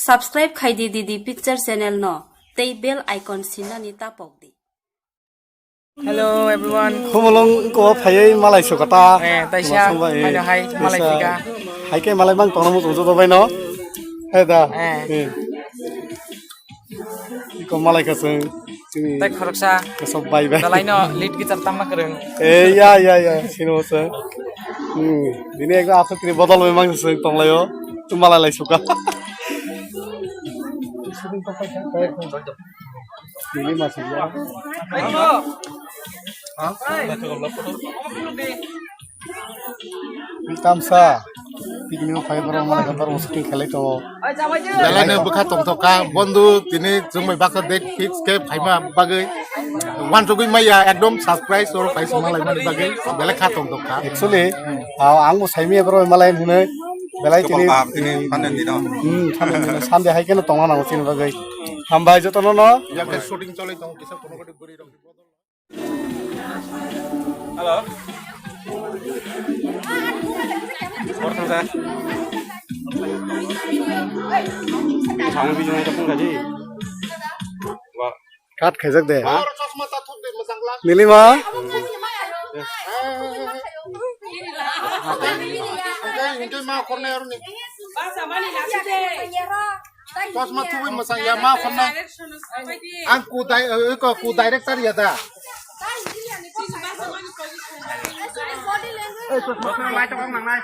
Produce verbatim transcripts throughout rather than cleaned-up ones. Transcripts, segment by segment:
Subscribe khai di Didi Picture channel no, tei bell icon sinani tapok di. Hello everyone. Humulung ko phayai malai sukata. Eh, taisa, Masung bai, eh, haino hai, taisa. Malai phika. Hai ke malai bang tongna muchung joto bai no. Hai da. Eh. Eh. Iko malai kasung. Chini. Tai khoroksa. Kasok bai bai. Dalai no lead guitar tamna kwrwng. Eh, ya, ya, ya. Sino sa. Hmm. Bini ekta athok kri bodol bai mang sung tonglayo. Tu malai lai suka. Ini masih ya. Tamsa, picnic o phai borok malai kha borok shooting khlai tongo. Belai no bwkha tongthok kha, bondhu tini chwng bai baksa date fix khe phaima bagwi. Wansugwi maya ekdom surprise oro phai sima lai mani bagwi belai kha tongthok kha. Actually, ah, ang bo saimaya borok malai hwnwi belai tini. Kaham tini Sunday dino. Hmm, Sunday dino, Sunday hai kheno tongna nango chini bagwi. Hambai jotono no. Yakhe shooting cholai tongo kisa kono koti bwrwi rok. Hello. Borthang sa. Samung bijung aja pun gaji. Wah. Cut khaijak de. Ha? Nilima. Chosma tubui mwsang ya ma khornai. Ang ku dai, eh, ko ku director ya da. Eh, chosma tubui mai to kang nang nai.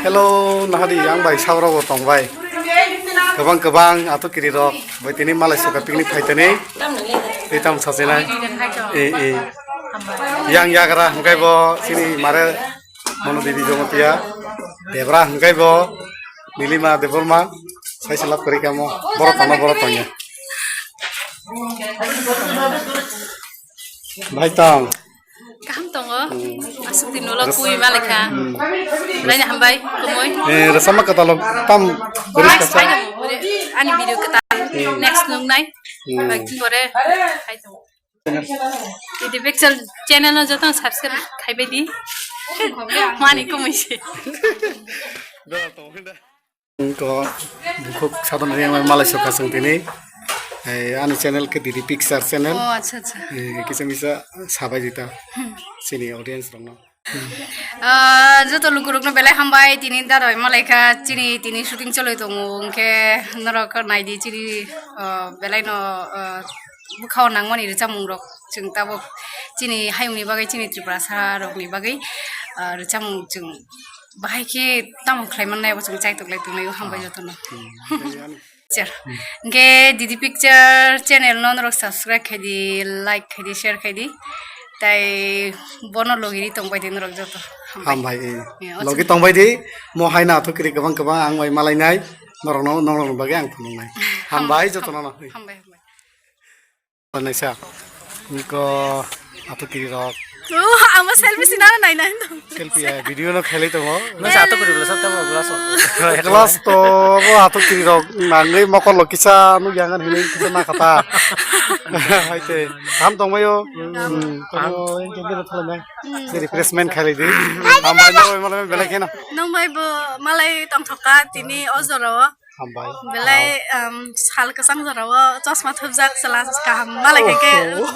Hello, nahadi yang bai saurok bo tong bai. Kwbang kwbang ato kiri rok bai tini malai soka picnic phai tini. Tei tam sasinai. Eh, eh. Yang yagra hwnkhe bo chini mare Mono Devi Jomotia. Debra hwnkhe bo Nilima Debbarma. Sai se lab kwrwi kamo. Borok tongma borok tongya. Bhai tong. Kaham tongo. Hmm. Aswk din ulo kui malai kha. Hmm. Belai ni hambai, kumui. Eh, rwchapma kwtal o tam. Next kasa. Ani video kwtal. Hmm. Next nungnai. Hmm. Bai pore. Hai tongo. Didi Picture channel no jotong subscribe khai bai di. Mani kumui se. Ko bukhuk sadon ri ang malai soka sung tini. Eh, ani channel ke Didi Picture channel. Oh, acha, acha. Eh, kisa misa sabai dita. Sini audience rok no. Ah, joto lukurokno belai hambai, tini daroi malaikha, chini tini shooting choloi tongo, hwnkhe norok naidi chini, ah, belaino, ah, bwkhao nangmani rwchapmungrok, chwng tabuk chini hayungni bagwi, chini Tripurasa rokni bagwi, ah, rwchapmung chwng bahai khe tamo khlai mannai, abo chwng chaitok lai tonglaio, hambai jotono. Sir. Hwnkhe Didi Picture channel no norok subscribe khai di, like khai di, share khai di. Tai bono logi ri tong bai di norok joto. Hambai. Hambai, eh. Eh, o logi channel tong bai di, mo hai na athuk kiri kwbang kwbang ang bai malai nai, norok no, norok no bagwi ang phunuk nai. Hambai joto no. Hambai, hambai. Naisa. Niko ato kiri rok. Oh, amo selfie sinana nai nai to. Selfie ya, video no khelai tongo. Nasa ato kiri bela sabta mo glass o. Glass to bo ato kiri rok nangwi mokol lo kisa nu yangan hini kisa na kata. Hai te. Ham tong bayo. Hmm, tong bayo, yang kiri thalai nai. Refreshment khelai di. Ham bayo, malam belai kena. Nong bai bo malai tong thoka tini ojoro. Hambai. Belai, um, sal kwchang jorao chosma thupjak chwla kaham malai kha khe. Oh.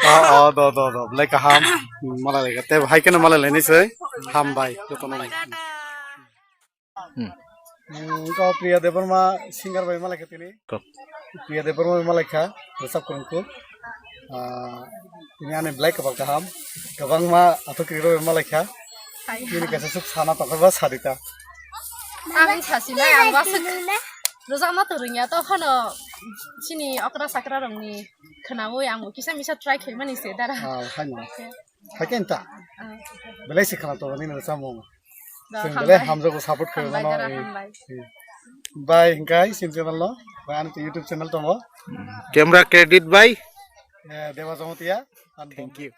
Oh, oh, do, do, do. Belai kaham. Malai lai kha. Tei hai kheno malai lainai se. Hambai. Jotono. Hmm. Hmm, ko Priya Debbarma singer bai malai kha tini. Kok. Priya Debbarma bai malai kha. Rwchap kwrwngkuk. Ah, tini ani belai kwbang kaham. Kwbangma athuk rwi rwi malai kha. Hai. Tini kaisa suk sana tongkha ba sarita. Ang sasinai, ang wasuk rwjakna to rwngya, to phano chini okra sakra rokni khwnaui ang bo kisa misa try khaimani se dara. Ah, haino. Haikhe ta. Ah. Belai se khwna to nini rwchapmung. Da, chwng hambai. Belai hamjago support khaimano. Hambai, dara, eh, hambai. Eh. Bai, hingkai, sin channel no. Bai, ani YouTube channel tongo. Camera credit by? Eh, Deba Jamatia. Thank you.